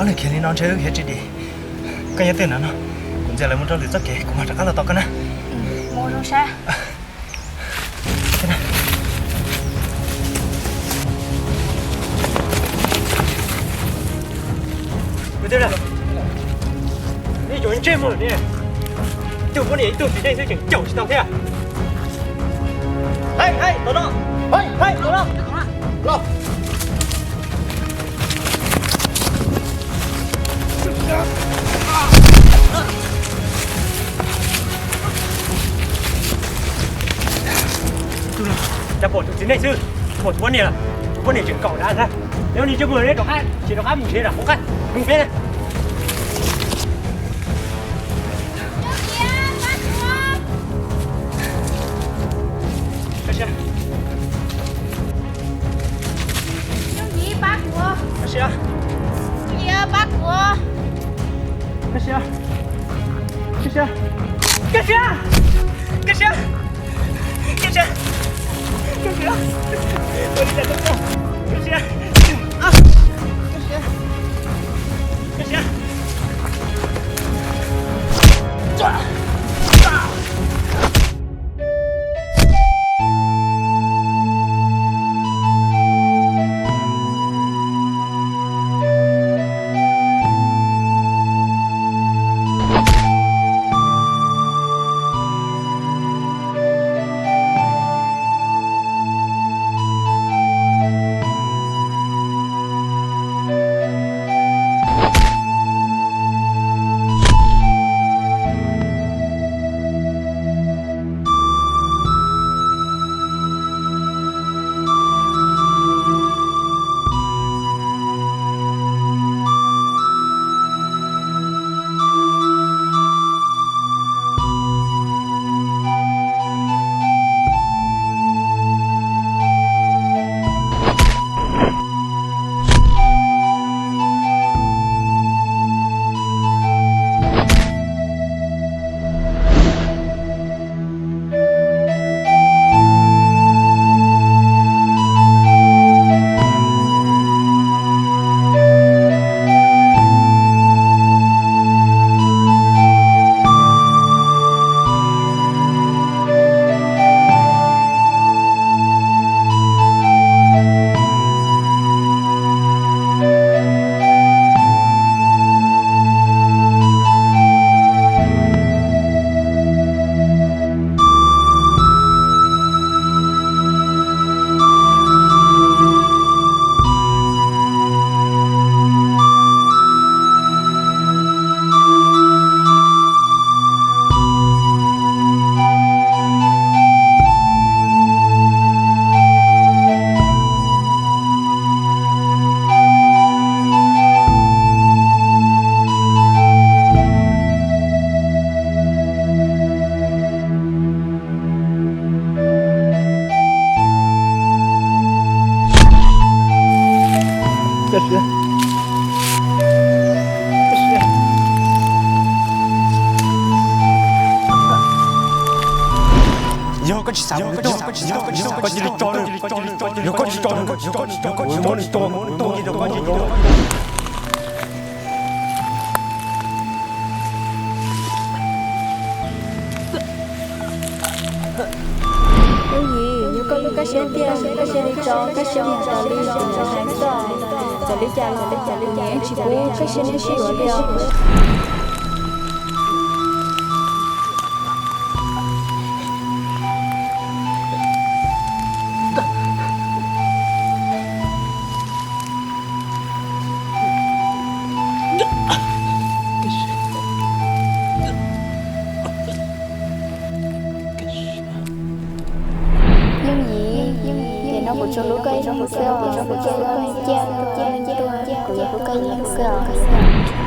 Nws khiav li no ntshe wb khiav tsis dim. Koj nyob twj ywm no, kuv ntxias lawv mus rau lwm txoj kev, kuv mam rov qab los tos koj na. Mus zoo sab. Ib tug ntsej muag, ib tug poj niam ib tug txiv neej xwb tseem caum tsis tau thiab. Hais, hais, tos no. Hais, hais, tos no. Los. Cas pom tus txiv neej xwb, pom tus poj niam, tus poj niam tseem kaum dav ntag. Yog li ntsej muag, rov qab, tsis rov qab mus nrhiav rau hauv qab, mus peb na. Yooj Yim, pab kuv. Yooj Yim, pab kuv. Koj sia, koj sia, koj sia, koj sia, koj sia, koj sia, koj sia, koj sia. Yog koj tsis xav mus, yog koj tsis xav mus, koj cia li tso, yog koj tsis tso, yog koj tsis tso, muab nws tua, tua cia rau koj cia li. Yooj Yim, yog koj hlub Kab Siab tiag, koj cia li tso Kab Siab mus raws li kuv hais xwb. Txawm li cas los kuv niam yeej tsis pub Kab Siab neb sib yuav li os. Yooj Yim, tiam no kuv tsuas hlub koj ib leeg xwb os, kuv tsuas hlub koj cia, kuv yuav hlub koj ib leeg xwb os.